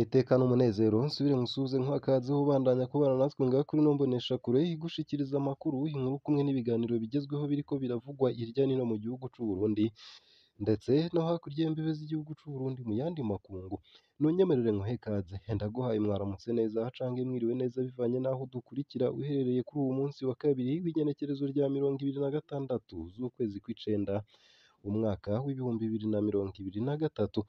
Iteka n'umunezero nsubire nkusuhuze nkuha ubandanya kubana natwe ngaha kuri ino mboneshakure igushikiriza amakuru, inkuru kumwe n'ibiganiro bigezweho biriko biravugwa hirya no hino mu gihugu c'u Burundi ndetse no hakurya y'imbibe z'igihugu c'u Burundi mu yandi makungu. Nunyemerere nkuhe ikaze, ndaguhaye mwaramutse neza canke mwiriwe neza bivanye n'aho udukurikira uherereye kuri uwu munsi wa kabiri w'igenekerezo rya 26 z'ukwezi kw'icenda umwaka w'2023.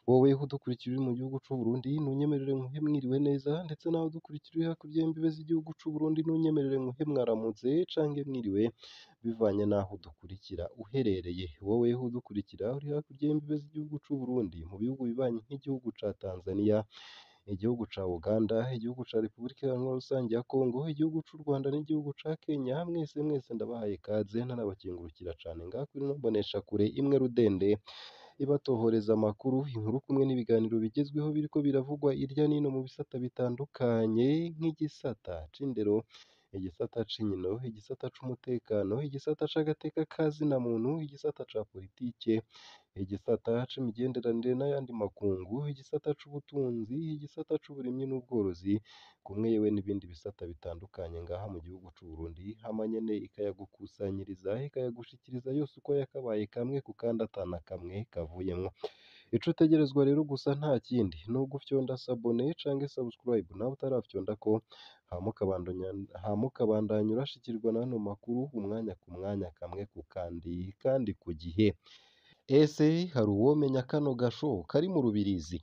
Wowe udukurikira uri mu gihugu c'u Burundi nunyemerere nkuhe mwiriwe neza, ndetse nawe udukurikira uri hakurya y'imbibe z'igihugu c'u Burundi nunyemerere nkuhe mwaramutse canke mwiriwe bivanye n'aho udukurikira uherereye. Wowe udukurikira uri hakurya y'imbibe z'igihugu c'u Burundi mu bihugu bibanyi nk'igihugu ca Tanzania, igihugu ca Uganda, igihugu ca Repubulika Iharanira Rusangi ya Kongo, igihugu c'u Rwanda n'igihugu ca Kenya, mwese mwese ndabahaye ikaze ntanabakengurukira cane ngaha kuri ino mboneshakure imwe rudende ibatohoreza amakuru, inkuru kumwe n'ibiganiro bigezweho biriko biravugwa hirya n'ino mu bisata bitandukanye nk'igisata c'indero, igisata c'inkino, igisata c'umutekano, igisata c'agateka ka zina muntu, igisata ca politike, igisata c'imigenderanire n'ayandi makungu, igisata c'ubutunzi, igisata c'uburimyi n'ubworozi, kumwe yewe n'ibindi bisata bitandukanye ngaha mu gihugu c'u Burundi, hama nyene ikayagukusanyiriza ikayagushikiriza yose uko yakabaye kamwe ku kandi atana kamwe kavuyemwo. Ico utegerezwa rero gusa nta kindi ni ugufyonda s'abonner canke subscribe nawe utarafyondako, hama ukabandanya urashikirwa n'ano makuru umwanya ku mwanya kamwe ku kandi kandi ku gihe. Ese hari uwomenya kano gasho kari mu Rubirizi?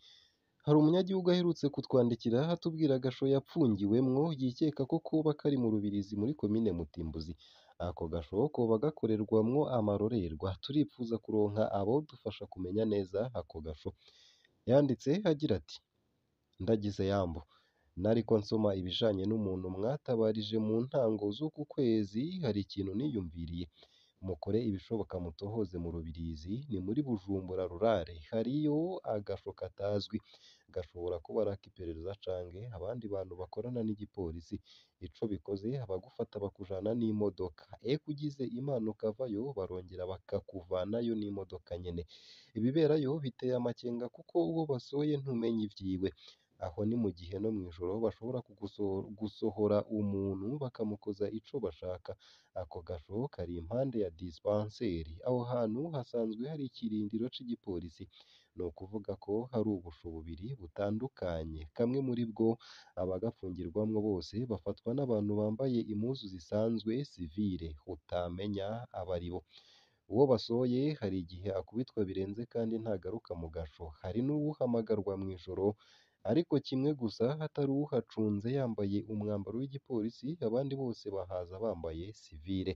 Hari umunyagihugu aherutse kutwandikira atubwira agasho yapfungiwemwo yikeka ko koba kari mu Rubirizi muri komine Mutimbuzi. Ako gasho koba gakorerwamwo amarorerwa, turipfuza kuronka abodufasha kumenya neza ako gasho. Yanditse agira ati: "Ndagize yambu, nariko nsoma ibijanye n'umuntu mwatabarije mu ntango z'uku kwezi, hari ikintu niyumviriye. Mukore ibishoboka mutohoze mu Rubirizi, ni muri Bujumbura rurare, hariyo agasho katazwi, gashobora kuba ari ak'iperereza canke abandi bantu bakorana n'igipolisi. Ico bikoze abagufata bakujana n'imodoka, eka ugize Imana ukavayo barongera bakakuvanayo n'imodoka nyene. Ibiberayo biteye amakenga kuko uwo basohoye ntumenya ivyiwe. Aho ni mu gihe no mw'ijoro bashobora gusohora umuntu bakamukoza ico bashaka. Ako gasho kari impande ya dispanseri, aho hantu hasanzwe hari ikirindiro c'igipolisi. Ni ukuvuga ko hari ubusho bubiri butandukanye, kamwe muri bwo abagapfungirwamwo bose bafatwa n'abantu bambaye impuzu zisanzwe sivile, utamenya abaribo. Uwo basohoye hari igihe akubitwa birenze kandi ntagaruka mu gasho. Hari n'uwuhamagarwa mw'ijoro ariko kimwe gusa hatari uwuhacunze yambaye umwambaro w'igipolisi, abandi bose bahaza bambaye sivile.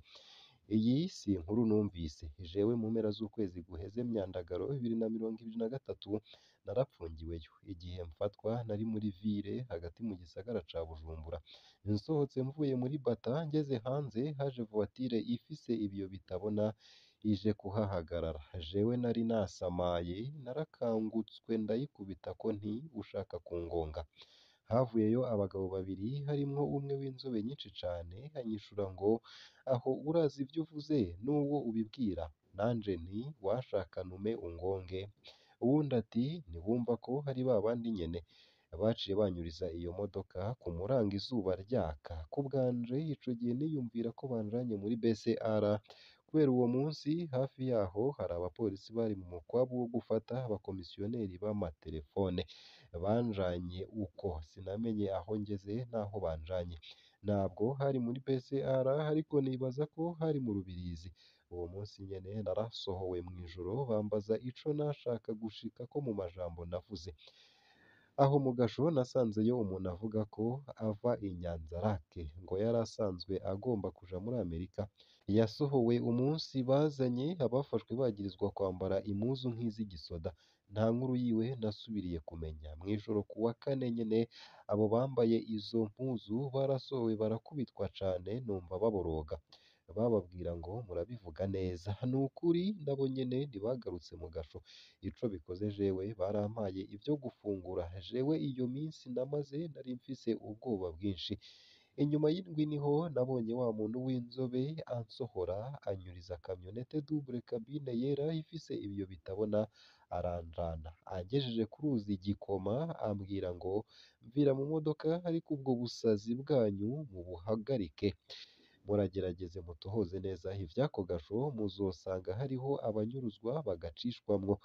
Iyi si inkuru numvise, jewe mu mpera z'ukwezi guheze Myandagaro 2023 narapfungiweyo. Igihe mfatwa nari muri ville hagati mu gisagara ca Bujumbura. Nsohotse mvuye muri bata ngeze hanze haje voiture ifise ibiyo bitabona ije kuhahagarara. Jewe nari nasamaye narakangutswe ndayikubitako nti ushaka kungonga. Havuyeyo abagabo babiri harimwo umwe w'inzobe nyinshi cane anyishura ngo aho urazi ivyo uvuze n'uwo ubibwira? Nanje nti washaka ntume ungonge. Uwundi ati ntiwumva ko hari babandi nyene. Baciye banyuriza iyo modoka ku murango izuba ryaka. Ku bwanje ico gihe niyumvira ko banjanye muri BCR kubera uwo munsi hafi yaho hari abapolisi bari mu mukwabu wo gufata abakomisiyoneri b'amatelefone. Banjanye uko sinamenye aho ngeze n'aho banjanye. Ntabwo hari muri BCR ariko nibaza ko hari mu Rubirizi. Uwo munsi nyene narasohowe mw'ijoro bambaza ico nashaka gushikako mu majambo navuze. Aho mu gasho nasanzeyo umuntu avuga ko ava i Nyanzarake, ngo yari asanzwe agomba kuja muri Amerika. Yasohowe umunsi bazanye abafashwe bagirizwa kwambara impuzu nk'iz'igisoda. Nta nkuru yiwe nasubiriye kumenya. Mw'ijoro kuwa kane nyene abo bambaye izo mpuzu barasohowe barakubitwa cane numva baboroga. Bababwira ngo murabivuga neza. Ni ukuri nabo nyene ntibagarutse mu gasho. Ico bikoze jewe barampaye ivyo gufungura. Jewe iyo minsi namaze nari mfise ubwoba bwinshi. Inyuma y'indwi niho nabonye wa muntu w'inzobe ansohora anyuriza kamyonete double cabine yera ifise ibiyo bitabona aranjana, angejeje ku ruzi Gikoma ambwira ngo mvira mu modoka ariko ubwo busazi bwanyu mubuhagarike, muragerageze mutohoze neza ivy'ako gasho muzosanga hariho abanyuruzwa bagacishwamwo.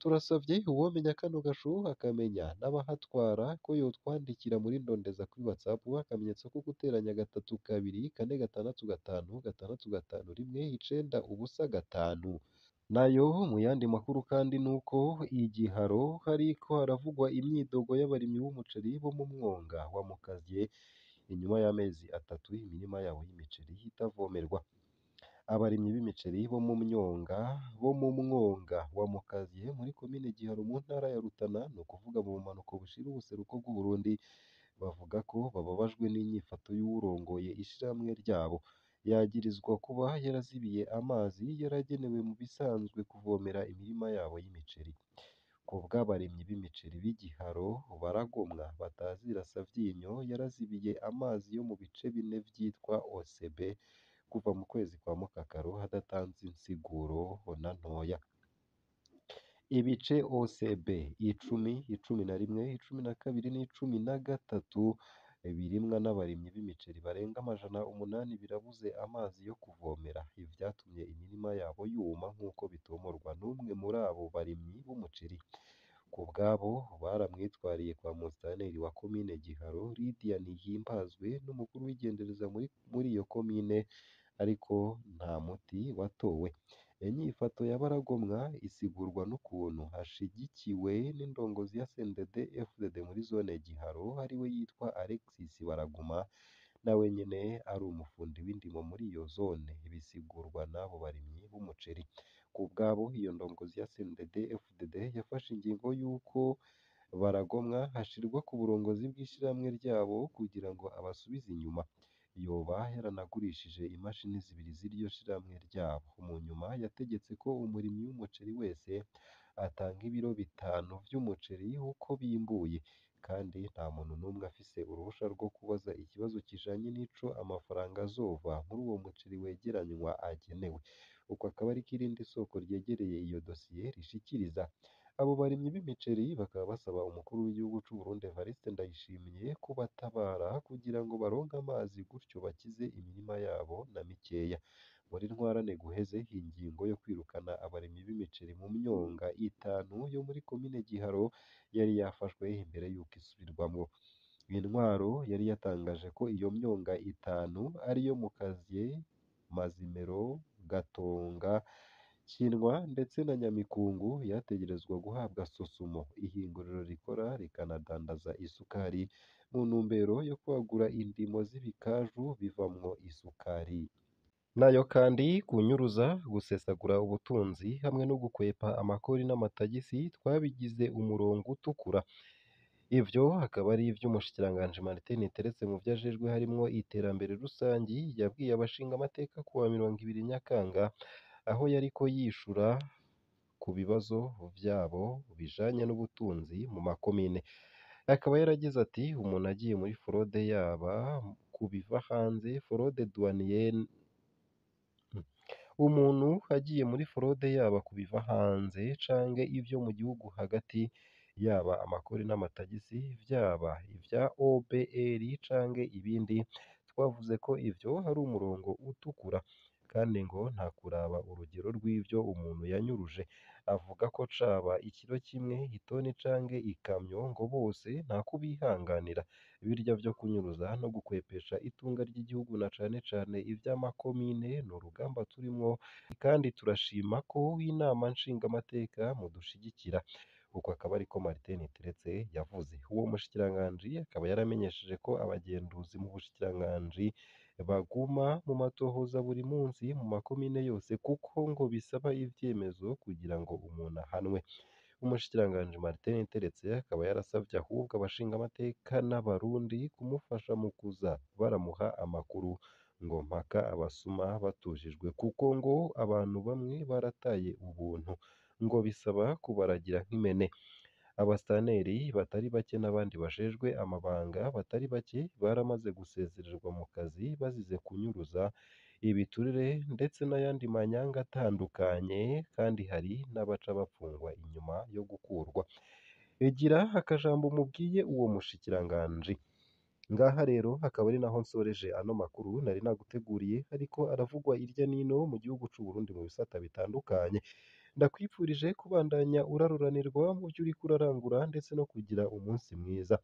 Turasavye uwomenya kano gasho akamenya n'abahatwara ko yotwandikira muri ndondeza kuri WhatsApp akamenyetso ko guteranya 3 2 4 6 5 6 5 1 9 0 5. Nayo mu yandi makuru kandi nuko igiharo hariko haravugwa imyidogo y'abarimyi b'umuceri bo mu mwonga wa Mukazye inyuma y'amezi 3 imirima yabo y'imiceri itavomerwa. Abarimyi b'imiceri bo mu mwonga wa Mukazye muri komine Giharo mu ntara ya Rutana, ni ukuvuga mu bumanuko bushira ubuseruko bw'Uburundi, bavuga ko bababajwe n'inyifato y'uwurongoye ishirahamwe ryabo. Yagirizwa kuba yarazibiye amazi yaragenewe mu bisanzwe kuvomera imirima yabo y'imiceri. Kubw'abarimyi b'imiceri b'Igiharo baragomwa batazira Savyinyo yarazibiye amazi yo mu bice bine vyitwa OCB kuva mu kwezi kwa Mukakaro hadatanze insiguro na ntoya. Ibice OCB 10, 11, 12 n'13 birimwa n'abarimyi b'imiceri barenga 800 birabuze amazi yo kuvomera, ivyatumye imirima yabo yuma nk'uko bitomorwa n'umwe muri abo barimyi b'umuceri. Kubwabo baramwitwariye kwa musitanteri wa komine Giharo Lydia Nihimbazwe n'umukuru w'igendereza muri iyo komine, ariko nta muti watowe. Inyifato ya Baragomwa isigurwa n'ukuntu hashigikiwe n'indongozi ya CNDD-FDD muri zone Giharo ariwe yitwa Alexis Baraguma, nawe nyene ari umufundi w'indimo muri iyo zone, bisigurwa n'abo barimyi b'umuceri. Kubwabo iyo ndongozi ya CNDD-FDD yafashe ingingo y'uko Baragomwa hashirwa ku burongozi bw'ishirahamwe ryabo kugira ngo abasubize inyuma. Yoba yaranagurishije imashini zibiri z'iryo shirahamwe ryabo. Mu nyuma yategetse ko umurimyi w'umuceri wese atanga ibiro 5 vy'umuceri uko bimbuye, kandi nta muntu n'umwe afise uruhusha rwo kubaza ikibazo kijanye n'ico amafaranga azova muri uwo muceri wegeranywa agenewe. Uko akaba ariko irindi soko ryegereye iyo dosiye rishikiriza. Abo barimyi b'imiceri bakaba basaba umukuru w'igihugu c'Uburundi Evariste Ndayishimiye kubatabara kugira ngo baronke amazi gutyo bakize imirima yabo na mikeya. Muri ntwarane guheze ingingo yo kwirukana abarimyi b'imiceri mu myonga 5 yo muri komine Giharo yari yafashwe imbere y'uko isubirwamwo. Intwaro yari yatangaje ko iyo myonga 5 ariyo Mukazye, Mazimero, Gatonga, Kinwa ndetse na Nyamikungu yategerezwa guhabwa Sosumo, ihinguriro rikora rikanadandaza isukari, mu ntumbero yo kwagura indimo z'ibikaju bivamwo isukari. Nayo kandi kunyuruza, gusesagura ubutunzi hamwe no gukwepa amakori n'amatagisi twabigize umurongo utukura. Ivyo akaba ari ivy'umushikiranganji Martin Niteretse mu vyo ajejwe harimwo iterambere rusangi yabwiye abashingamateka kuwa 20 Nyakanga, aho yariko yishura ku bibazo vyabo bijanye n'ubutunzi mu makomine. Akaba yaragize ati umuntu agiye muri forode yaba ku biva hanze, forode douanienne, umuntu agiye muri forode yaba ku biva hanze canke ivyo mu gihugu hagati, yaba amakori n'amatagisi, vyaba ivya OBR canke ibindi, twavuze ko ivyo ari umurongo utukura, kandi ngo nta kuraba urugero rw'ivyo umuntu yanyuruje. Avuga ko caba ikiro kimwe, itoni canke ikamyo, ngo bose nta kubihanganira. Birya vyo kunyuruza no gukwepesha itunga ry'igihugu na cane cane ivy'amakomine ni urugamba turimwo, kandi turashima ko inama nshingamateka mudushigikira. Uko akaba ariko Martin Niteretse yavuze. Uwo mushikiranganji akaba yaramenyesheje ko abagenduzi mu bushikiranganji baguma mu matohoza buri munsi mu makomine yose, kuko ngo bisaba ivyemezo kugira ngo umuntu ahanwe. Umushikiranganji Martin Niteretse akaba yarasavye ahubwo abashingamateka n'abarundi kumufasha mu kuza baramuha amakuru ngo mpaka abasuma batujijwe, kuko ngo abantu bamwe barataye ubuntu, ngo bisaba kubaragira nk'impene. Abasitanteri batari bake n'abandi bajejwe amabanga batari bake baramaze gusezererwa mu kazi bazize kunyuruza ibiturire ndetse n'ayandi manyanga atandukanye, kandi hari n'abaca bapfungwa inyuma yo gukurwa. Egira akajambo mubwiye uwo mushikiranganji. Ngaha rero hakaba ari naho nsoreje ano makuru nari naguteguriye, ariko aravugwa irya nino mu gihugu c'u Burundi mu bisata bitandukanye. Ndakwifurije kubandanya uraruranirwa mu byo uriko urarangura ndetse no kugira umunsi mwiza.